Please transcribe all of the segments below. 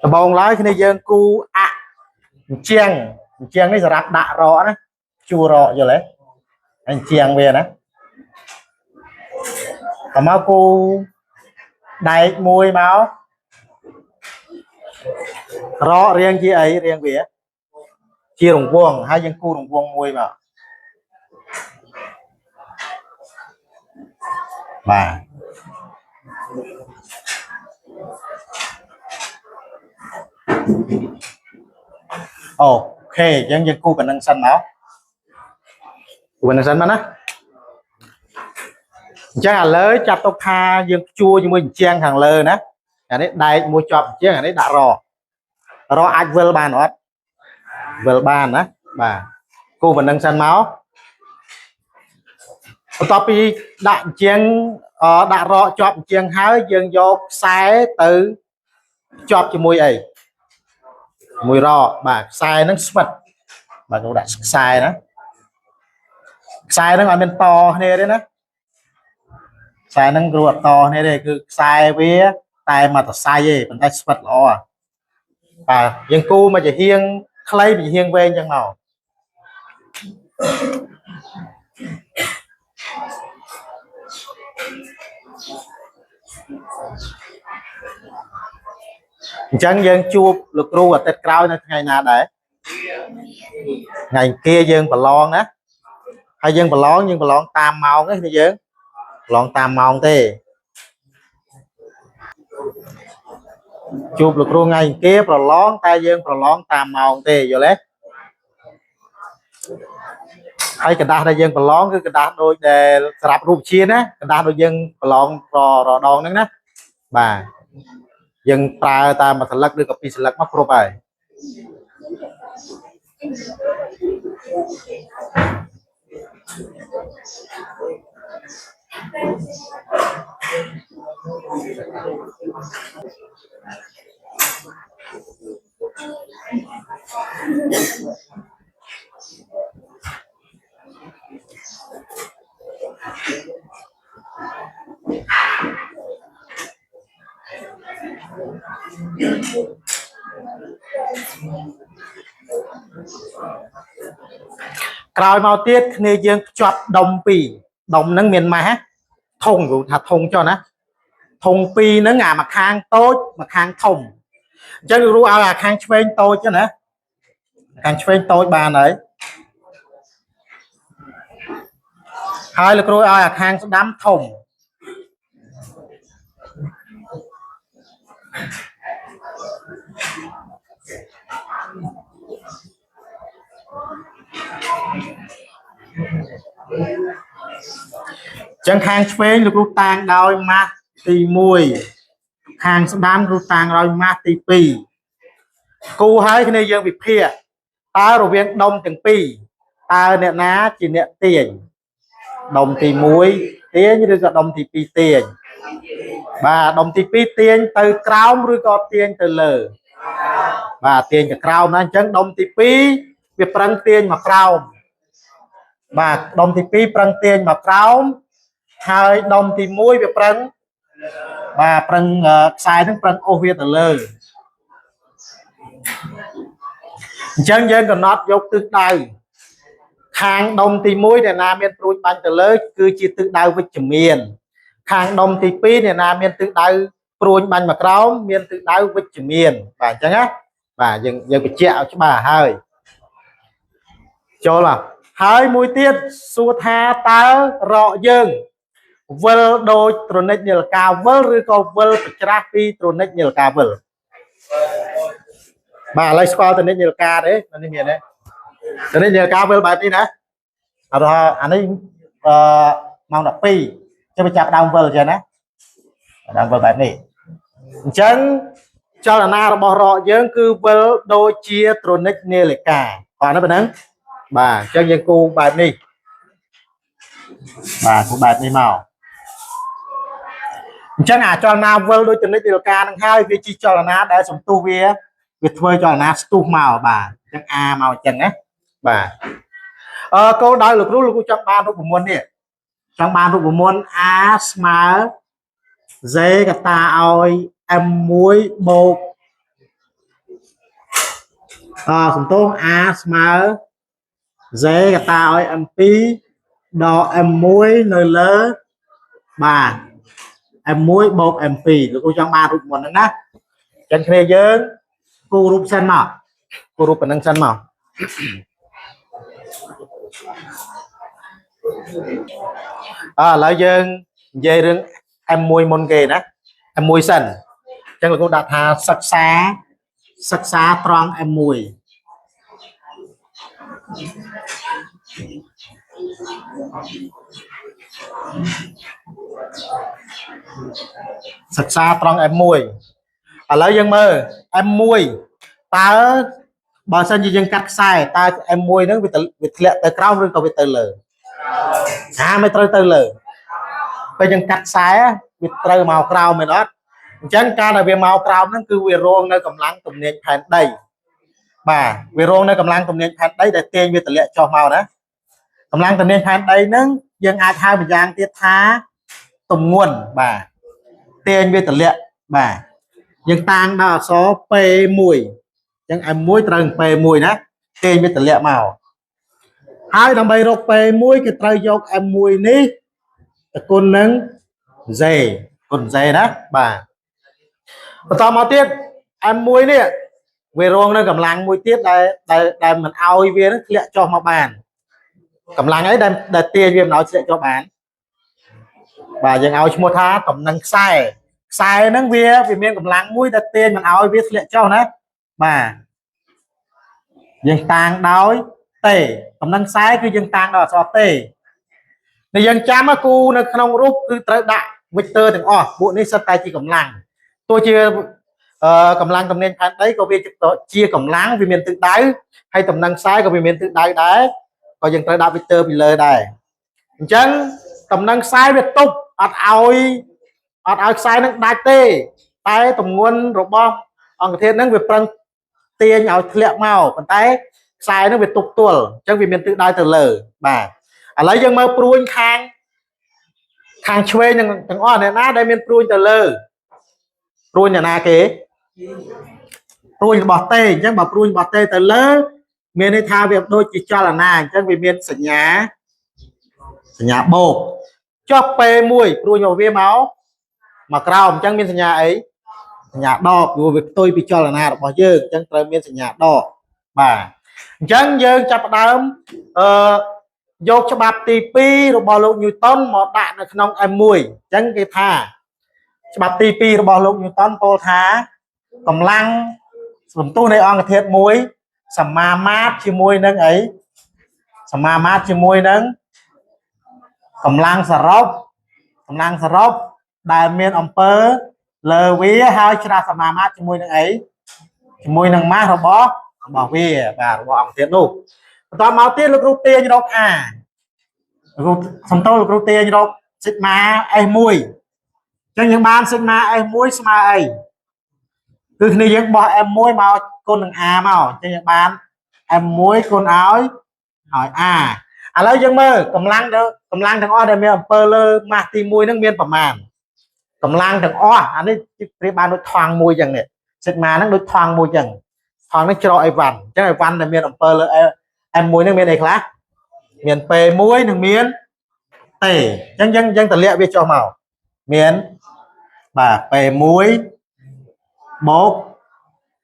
ដំបងឡើយគ្នាយើងគូអជាងអជាងនេះសម្រាប់ដាក់រកណាជួររកយល់ទេអញ្ជាងវាណាតមកគូដែកមួយមករករៀងជាអីរៀងវាជារង្វង់ហើយយើងគូរង្វង់មួយមកបាទអូខេអញ្ចឹងយើងគូប៉ុណ្្នឹងសិនមកគូប៉ុណ្្នឹងសិនមកណាអញ្ចឹងឥឡូវចាប់ទុកថាយើងជួជាមួយអញ្ជាងខាងលើណាអានេះដែកមួយជាប់អញ្ជាងអានេះដាក់រករកអាចវិលបានអត់វិលបានណាបាទគូប៉ុណ្្នឹងសិនមកបន្ទាប់ពីដាក់អញ្ជាងដាក់រកជាប់អញ្ជាងហើយយើងយកខ្សែទៅជាប់ជាមួយអីមួយរកបាទខ្សែហ្នឹងស្វិតបាទគ្រូដាក់ខ្សែណាខ្សែហ្នឹងអត់មានតគ្នាទេណាខ្សែហ្នឹងគ្រូអត់តគ្នាទេគឺខ្សែវាតែមួយសរសៃទេប៉ុន្តែស្វិតល្អបាទយើងគូមកជាហៀងខ្លីមកជាហៀងវែងចឹងមកអញ្ចឹងយើងជួបលោកគ្រូអាទិត្យក្រោយនៅថ្ងៃណាដែរថ្ងៃអង្គារយើងប្រឡងណាហើយយើងប្រឡងយើងប្រឡងតាមម៉ោងទេគ្នាយើងប្រឡងតាមម៉ោងទេជួបលោកគ្រូថ្ងៃអង្គារប្រឡងតែយើងប្រឡងតាមម៉ោងទេយល់ទេហើយកระดาษដែលយើងប្រឡងគឺกระดาษដូចដែលសម្រាប់រូបជាណាกระดาษដូចយើងប្រឡងប្ររដងហ្នឹងណាបាទយើងប្រើតាមមួយសន្លឹកឬក៏ពីរសន្លឹកមកគ្រប់ហើយក្រោយមកទៀតគ្នាយើងភ្ជាប់ដុំពីរដុំហ្នឹងមានម៉ាស់ធុងគ្រូថាធុងចុះណាធុងពីរហ្នឹងអាមួយខាងតូចមួយខាងធំអញ្ចឹងគ្រូឲ្យអាខាងឆ្វេងតូចណាខាងឆ្វេងតូចបានហើយហើយលោកគ្រូឲ្យអាខាងស្ដាំធំអញ្ចឹងខាងឆ្វេងលោកគ្រូតាងដោយម៉ាស់ទី1ខាងស្ដាំគ្រូតាងដោយម៉ាស់ទី2គូហើយគ្នាយើងវិភាគតើរវាងដុំទាំងពីរតើអ្នកណាជាអ្នកទាញដុំទី1ទាញឬក៏ដុំទី2ទាញបាទដុំទី2ទាញទៅក្រោមឬក៏ទាញទៅលើបាទទាញទៅក្រោមណាអញ្ចឹងដុំទី2វាប្រឹងទាញមកក្រោមបាទដុំទី2ប្រឹងទាញមកក្រោមហើយដុំទី1វាប្រឹងបាទប្រឹងខ្សែហ្នឹងប្រឹងអូសវាទៅលើអញ្ចឹងយើងកំណត់យកទិសដៅខាងដុំទី1ដែលណាមានព្រួយបាញ់ទៅលើគឺជាទិសដៅវិជ្ជមានខាងដុំទី2ដែលណាមានទិសដៅព្រួយបាញ់មកក្រោមមានទិសដៅវិជ្ជមានបាទអញ្ចឹងណាបាទយើងបញ្ជាក់ឲ្យច្បាស់ហើយចូលមកហើយមួយទៀតសួរថាតើរកយើងវិលដូចត្រនិចនាឡិកាវិលឬក៏វិលប្រច្រាស់ពីត្រនិចនាឡិកាវិលបាទឥឡូវស្គាល់ត្រនិចនាឡិកាទេនេះមានទេត្រនិចនាឡិកាវិលបែបនេះណាអត់អានេះអឺម៉ោង12ចាំចាប់ដើមវិលអញ្ចឹងណាដើមវិលបែបនេះអញ្ចឹងចលនារបស់រកយើងគឺវិលដូចជាត្រនិចនាឡិកាបាទណាប៉ុណ្ណឹងបាទអញ្ចឹងយើងគូបែបនេះបាទគូបែបនេះមកអញ្ចឹងអាចលនាវិលដូចត្រនិចនាឡិកានឹងហើយវាជាចលនាដែលសន្ទុះវាធ្វើចលនាស្ទុះមកបាទអញ្ចឹងអាមកអញ្ចឹងណាបាទគោលដៅលោកគ្រូលោកគ្រូចង់បានរូបមន្តនេះចង់បានរូបមន្ត A ស្មើ Z កតាឲ្យ M1 បូកអសំទោស A ស្មើ Z កតាឲ្យ M2 ដក M1 នៅលើបាទ M1 បូក M2 លោកគ្រូចង់បានរូបមន្តហ្នឹងណាអញ្ចឹងគ្នាយើងគូរូបសិនមកគូរូបប៉ុណ្្នឹងសិនមកអើឥឡូវយើងនិយាយរឿង M1 មុនគេណា M1 សិនអញ្ចឹងលោកគ្រូដាក់ថាសិក្សាសិក្សាត្រង់ M1 សិក្សាត្រង់ M1 ឥឡូវយើងមើល M1 តើបើសិនជាយើងកាត់ខ្សែតើ M1 ហ្នឹងវាទៅវាធ្លាក់ទៅក្រោមឬក៏វាទៅលើហាមិនត្រូវទៅលើពេលយើងកាត់ខ្សែវាត្រូវមកក្រោមមែនអត់អញ្ចឹងការដែលវាមកក្រោមហ្នឹងគឺវារងនៅកម្លាំងទំនាញផែនដីបាទវារងនៅកម្លាំងទំនាញផែនដីដែលទាញវាទម្លាក់ចុះមកណាកម្លាំងទំនាញផែនដីហ្នឹងយើងអាចហៅម្យ៉ាងទៀតថាទម្ងន់បាទទាញវាទម្លាក់បាទយើងតាំងដល់អក្សរ P1 អញ្ចឹង M1 ត្រូវនឹង P1 ណាទាញវាទម្លាក់មកហើយដើម្បីរក P1 គេត្រូវយក M1 នេះទៅគុណនឹង Z គុណ Z ណាបាទបន្តមកទៀត M1 នេះវារងនៅកម្លាំងមួយទៀតដែលដែលដែលមិនអោយវានឹងធ្លាក់ចុះមកបានកម្លាំងអីដែលដែលទាញវាមិនអោយធ្លាក់ចុះបានបាទយើងឲ្យឈ្មោះថាតំណឹងខ្សែខ្សែហ្នឹងវាវាមានកម្លាំងមួយដែលទាញមិនអោយវាធ្លាក់ចុះណាបាទយើងតាំងដោយតេតំណឹងខ្សែគឺយើងតាំងដោយអក្សរតេនេះយើងចាំគូនៅក្នុងរូបគឺត្រូវដាក់ vector ទាំងអស់ពួកនេះសុទ្ធតែជាកម្លាំងទោះជាអឺកម្លាំងទំនាញផែនដីក៏វាជាកម្លាំងវាមានទិសដៅហើយតំណឹងខ្សែក៏វាមានទិសដៅដែរក៏យើងត្រូវដាក់ vector ពីលើដែរអញ្ចឹងតំណឹងខ្សែវាទប់អត់ឲ្យអត់ឲ្យខ្សែនឹងដាច់ទេតែទម្ងន់របស់អង្គធាតុហ្នឹងវាប្រឹងទាញឲ្យធ្លាក់មកប៉ុន្តែខ្សែហ្នឹងវាទប់ទល់អញ្ចឹងវាមានទិសដៅទៅលើបាទឥឡូវយើងមើលព្រួញខាងខាងឆ្វេងនឹងទាំងអស់អ្នកណាដែលមានព្រួញទៅលើព្រួញអ្នកណាគេព្រួញរបស់ទេអញ្ចឹងបើព្រួញរបស់ទេទៅលើមានន័យថាវាដូចជាចលនាអញ្ចឹងវាមានសញ្ញាសញ្ញាបូកចុះ P1 ព្រួញរបស់វាមកមកក្រោមអញ្ចឹងមានសញ្ញាអីសញ្ញាដកព្រោះវាផ្ទុយពីចលនារបស់យើងអញ្ចឹងត្រូវមានសញ្ញាដកបាទអញ្ចឹងយើងចាប់ផ្ដើមអឺយកច្បាប់ទី2របស់លោកញូតុនមកដាក់នៅក្នុង M1 អញ្ចឹងគេថាច្បាប់ទី2របស់លោកញូតុនពោលថាកម្លាំងសន្ទុះនៃអង្គធាតុមួយសមាមាត្រជាមួយនឹងអីសមាមាត្រជាមួយនឹងកម្លាំងសរុបកម្លាំងសរុបដែលមានអំពើលើវាហើយច្រាសសមាមាត្រជាមួយនឹងអីជាមួយនឹងម៉ាស់របស់របស់វាបាទរបស់អង្គធាតុនោះបន្តមកទៀតលោកគ្រូទាញរក A លោកគ្រូសំទោសលោកគ្រូទាញរក sigma S1 អញ្ចឹងយើងបាន sigma S1 ស្មើអីគឺគ្នាយើងបោះ M1 មកគុណនឹង A មកអញ្ចឹងយើងបាន M1 គុណឲ្យឲ្យ A ឥឡូវយើងមើលកម្លាំងទៅកម្លាំងទាំងអស់ដែលមានអំពើលើម៉ាស់ទី1ហ្នឹងមានប្រមាណកម្លាំងទាំងអស់អានេះប្រៀបបានដូចថង់មួយចឹងនេះ sigma ហ្នឹងដូចថង់មួយចឹងថង់ហ្នឹងច្រកអីវ៉ាន់អញ្ចឹងអីវ៉ាន់ដែលមានអំពើលើ M1 ហ្នឹងមានអីខ្លះមាន P1 និងមាន T អញ្ចឹងយើងយើងតម្លាក់វាចុះមកមានបាទ P1 បូក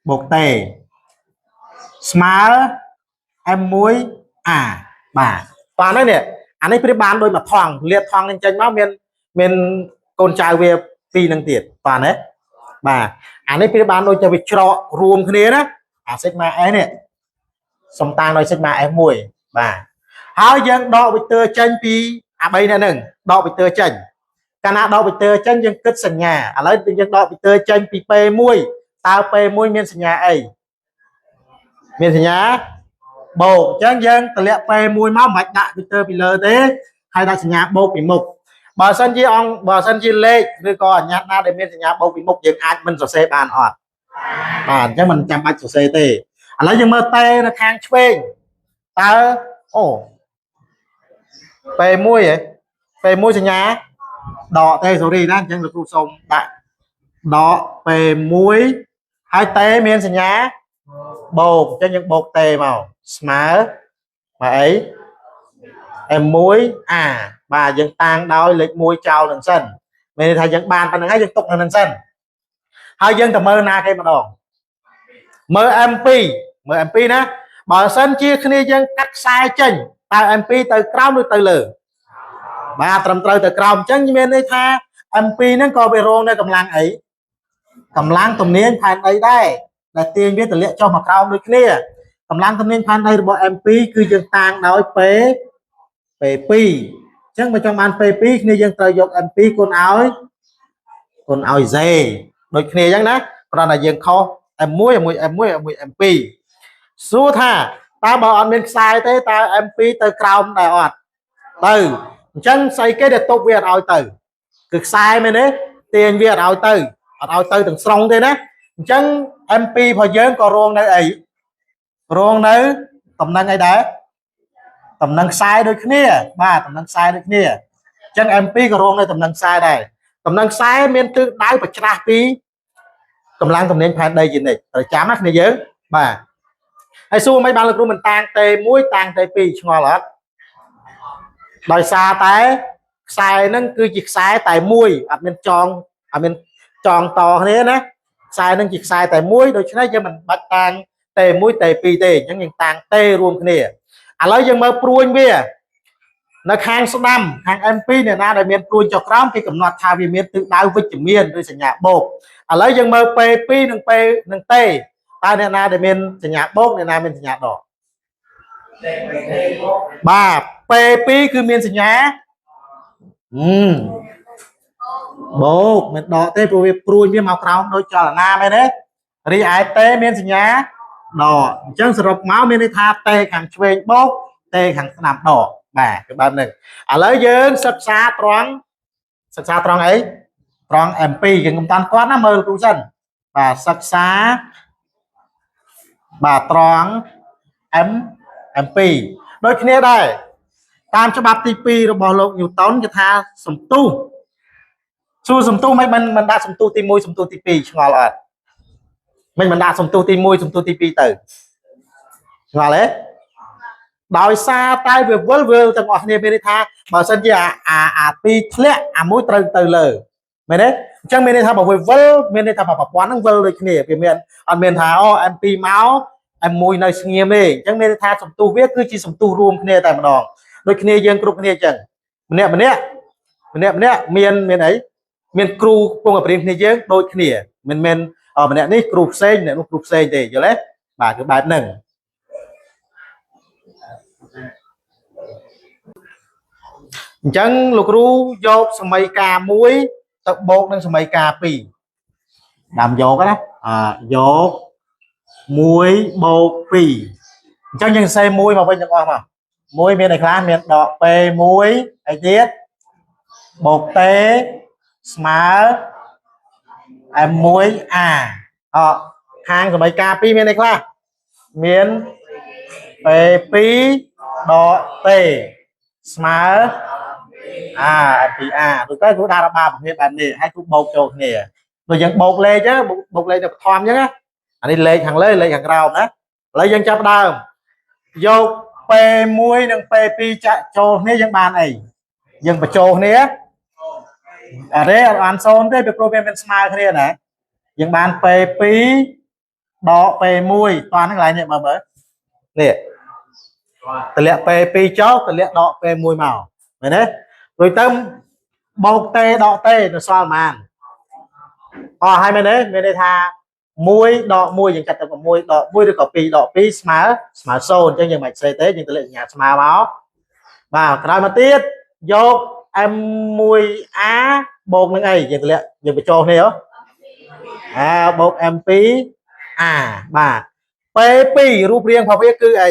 បូក T ស្មើ M1 A បាទបាទហ្នឹងនេះអានេះប្រៀបបានដូចមួយថង់លាបថង់នេះចេញមកមានមានកូនចៅវាពីរនឹងទៀតបាទណាបាទអានេះប្រៀបបានដូចជាវាច្រករួមគ្នាណាអា sigma S នេះសំតាងដោយ sigma S1 បាទហើយយើងដក vector ចេញពីអា3នេះហ្នឹងដក vector ចេញកាលណាដក vector ចេញយើងគិតសញ្ញាឥឡូវយើងដក vector ចេញពី P1 តើ P1 មានសញ្ញាអីមានសញ្ញាបូកអញ្ចឹងយើងតម្លាក់ P1 មកមិនបាច់ដាក់ vector ពីលើទេហើយដាក់សញ្ញាបូកពីមុខបើសិនជាអង្គបើសិនជាលេខឬក៏អញ្ញាតណាដែលមានសញ្ញាបូកពីមុខយើងអាចមិនសរសេរបានអត់បាទអញ្ចឹងមិនចាំបាច់សរសេរទេឥឡូវយើងមើលតេនៅខាងឆ្វេងតើអូ P1 ហ៎ P1 សញ្ញាដកទេ sorry ណាអញ្ចឹងលោកគ្រូសូមដាក់ ដក P1 ហើយតេមានសញ្ញាបូកអញ្ចឹងយើងបូកតេមកស្មើមកអី M1A បាទយើងតាំងដោយលេខ1ចោលនឹងសិនមានន័យថាយើងបានប៉ុណ្្នឹងហើយយើងទុកនៅនឹងសិនហើយយើងទៅមើលណាគេម្ដងមើល M2 មើល M2 ណាបើសិនជាគ្នាយើងកាត់ខ្សែចេញតើ M2 ទៅក្រោមឬទៅលើបាទត្រឹមត្រូវទៅក្រោមអញ្ចឹងមានន័យថា M2 ហ្នឹងក៏វារងនៅកម្លាំងអីកម្លាំងទំនាញផែនដីដែរដែលទាញវាទម្លាក់ចុះមកក្រោមដូចគ្នាកម្លាំងទំនាញផែនដីរបស់ M2 គឺយើងតាំងដោយ P P2 អញ្ចឹងបើចង់បាន P2 គ្នាយើងត្រូវយក M2 គុណឲ្យគុណឲ្យ Z ដូចគ្នាអញ្ចឹងណាគ្រាន់តែយើងខុស M1 M1 M1 M1 M2 សួរថាតើបើអត់មានខ្សែទេតើ M2 ទៅក្រោមដែរអត់ទៅអញ្ចឹងស្អីគេដែលទប់វាអត់ឲ្យទៅគឺខ្សែមែនទេទាញវាអត់ឲ្យទៅអត់ឲ្យទៅទាំងស្រុងទេណាអញ្ចឹង M2 របស់យើងក៏រងនៅអីរងនៅតំណែងអីដែរតំណែងខ្សែដូចគ្នាបាទតំណែងខ្សែដូចគ្នាអញ្ចឹង M2 ក៏រងនៅតំណែងខ្សែដែរតំណែងខ្សែមានទិសដៅប្រច្រាស់ពីកម្លាំងទំនាញផែនដីជានិច្ចត្រូវចាំណាគ្នាយើងបាទហើយសួរមិនបានលោកគ្រូមិនតាំងទេ1តាំងទេ2ឆ្ងល់អត់ដោយសារតែខ្សែហ្នឹងគឺជាខ្សែតែមួយអត់មានចងអត់មានចងតគ្នាណាខ្សែហ្នឹងជាខ្សែតែមួយដូច្នេះយើងមិនបាច់តាំងទេ1ទេ2ទេអញ្ចឹងយើងតាំងទេរួមគ្នាឥឡូវយើងមើលព្រួញវានៅខាងស្ដាំខាង M2 អ្នកណាដែលមានព្រួញចុះក្រោមគេកំណត់ថាវាមានទិសដៅវិជ្ជមានឬសញ្ញាបូកឥឡូវយើងមើល P2 និង P និង T តើអ្នកណាដែលមានសញ្ញាបូកអ្នកណាមានសញ្ញាដកបាទ P2 គឺមានសញ្ញាបូកមិនដកទេព្រោះវាព្រួញវាមកក្រោមដូចចលនាមែនទេរីឯ T មានសញ្ញាដកអញ្ចឹងសរុបមកមានន័យថា T ខាងឆ្វេងបូក T ខាងស្ដាំដកបាទគឺបែបហ្នឹងឥឡូវយើងសិក្សាត្រង់សិក្សាត្រង់អីត្រង់ M2 យើងកុំតាន់គាត់ណាមើលគ្រូសិនបាទសិក្សាបាទត្រង់ M M2 ដូចគ្នាដែរតាមច្បាប់ទី2របស់លោកញូតុនគេថាសន្ទុះសួរសន្ទុះមិនមិនមិនដាក់សន្ទុះទី1សន្ទុះទី2ឆ្ងល់អត់មិនមិនដាក់សន្ទុះទី1សន្ទុះទី2ទៅឆ្ងល់ទេដោយសារតែវាវិលវិលទាំងអស់គ្នាមានន័យថាបើសិនជាអាអាអាពីរធ្លាក់អាមួយត្រូវទៅលើមែនទេអញ្ចឹងមានន័យថាបើវាវិលមានន័យថាប្រព័ន្ធហ្នឹងវិលដូចគ្នាវាមានអត់មានថាអូ M2 មក M1 នៅស្ងៀមទេអញ្ចឹងមានន័យថាសន្ទុះវាគឺជាសន្ទុះរួមគ្នាតែម្ដងដូចគ្នាយើងគ្រប់គ្នាអញ្ចឹងម្នាក់ម្នាក់ម្នាក់ម្នាក់មានមានអីមានគ្រូកំពុងតែបរៀនគ្នាយើងដូចគ្នាមិនមែនម្នាក់នេះគ្រូផ្សេងម្នាក់នោះគ្រូផ្សេងទេយល់ទេបាទគឺបែបហ្នឹងអញ្ចឹងលោកគ្រូយកសមីការមួយទៅបូកនឹងសមីការ2ដាំយកណាអយក1បូក2អញ្ចឹងយើងសេ1មកវិញទាំងអស់មក1មានអីខ្លះមានដក P1 អីទៀតបូក T ស្មើ M1A អខាងសមីការ2មានអីខ្លះមាន P2 ដក T ស្មើ អា M2A ដូចទៅគ្រូដាក់របាប្រភេទបែបនេះហើយគ្រូបូកចូលគ្នាដូចយើងបូកលេខហ្នឹងបូកលេខនៅបឋមអញ្ចឹងណាអានេះលេខខាងលើលេខខាងក្រោមណាឥឡូវយើងចាប់ដើមយក P1 និង P2 ចាក់ចូលគ្នាយើងបានអីយើងបញ្ចូលគ្នាអរេអត់បានសូន្យទេពីព្រោះវាមិនស្មើគ្នាណាយើងបាន P2 ដក P1 តោះហ្នឹងកន្លែងនេះមើលមើលនេះតម្លាក់ P2 ចុះតម្លាក់ដក P1 មកមែនទេរួចទៅបូកតេដកតេនៅសល់ប៉ុន្មានអស់ហើយមែនទេមានន័យថា1ដក1យើងកាត់ទៅ6ដក1ឬក៏2ដក2ស្មើស្មើ0អញ្ចឹងយើងមិនសេទេយើងទៅលេខសញ្ញាស្មើមកបាទក្រោយមកទៀតយក M1A បូកនឹងអីយើងទម្លាក់យើងបញ្ចូលគ្នាហ៎អាបូក M2A បាទ P2 រូបរាងរបស់វាគឺអី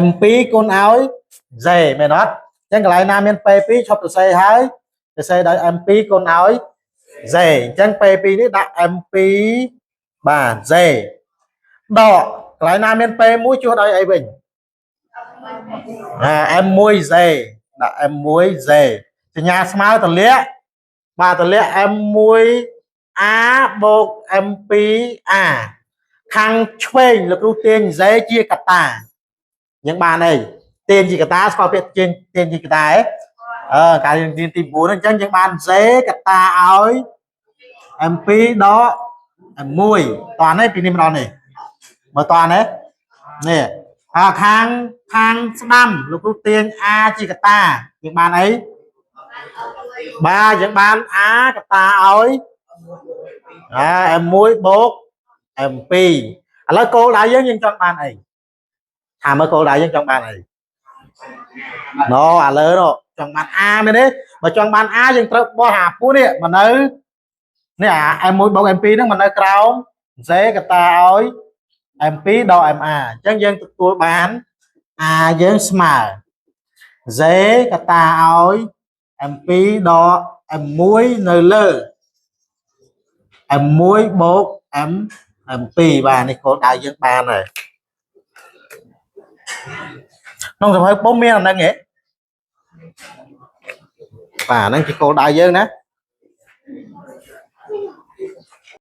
M2 គុណឲ្យ Z មែនអត់អញ្ចឹងកន្លែងណាមាន P2 ឈប់សរសេរហើយសរសេរដោយ M2 គុណឲ្យ Z អញ្ចឹង P2 នេះដាក់ M2 បាទ Z ដកកន្លែងណាមាន P1 ជួសដោយអីវិញអា M1Z ដាក់ M1Z សញ្ញាស្មើទម្លាក់ បាទតម្លាក់ M1 A បូក M2 A ខាងឆ្វេងលោកគ្រូទាញ Z ជាកតាយើងបានអីទាញជាកតាស្គាល់ពាក្យទាញទាញជាកតាឯងអឺកាលយើងរៀនទី9ហ្នឹងអញ្ចឹងយើងបាន Z កតាឲ្យ M2 ដក M1 តោះនេះពីនេះមកដល់នេះមើលតោះនេះនេះអាខាងខាងស្ដាំលោកគ្រូទាញ A ជាកតាយើងបានអីបាទយើងបាន A កតាឲ្យអា M1 បូក M2 ឥឡូវគោលដៅយើងយើងចង់បានអីថាមើលគោលដៅយើងចង់បានអីណូឥឡូវនោះចង់បាន A មែនទេបើចង់បាន A យើងត្រូវបោះអាពួកនេះមកនៅនេះអា M1 បូក M2 ហ្នឹងមកនៅក្រោម Z កតាឲ្យ M2 ដក MA អញ្ចឹងយើងទទួលបាន A យើងស្មើ Z កតាឲ្យ M2 ដក M1 នៅលើ M1 បូក M M2 បាទនេះគោលដៅយើងបានហើយក្នុងសភៅពុំមានអាហ្នឹងហ៎បាទហ្នឹងជាគោលដៅយើងណា។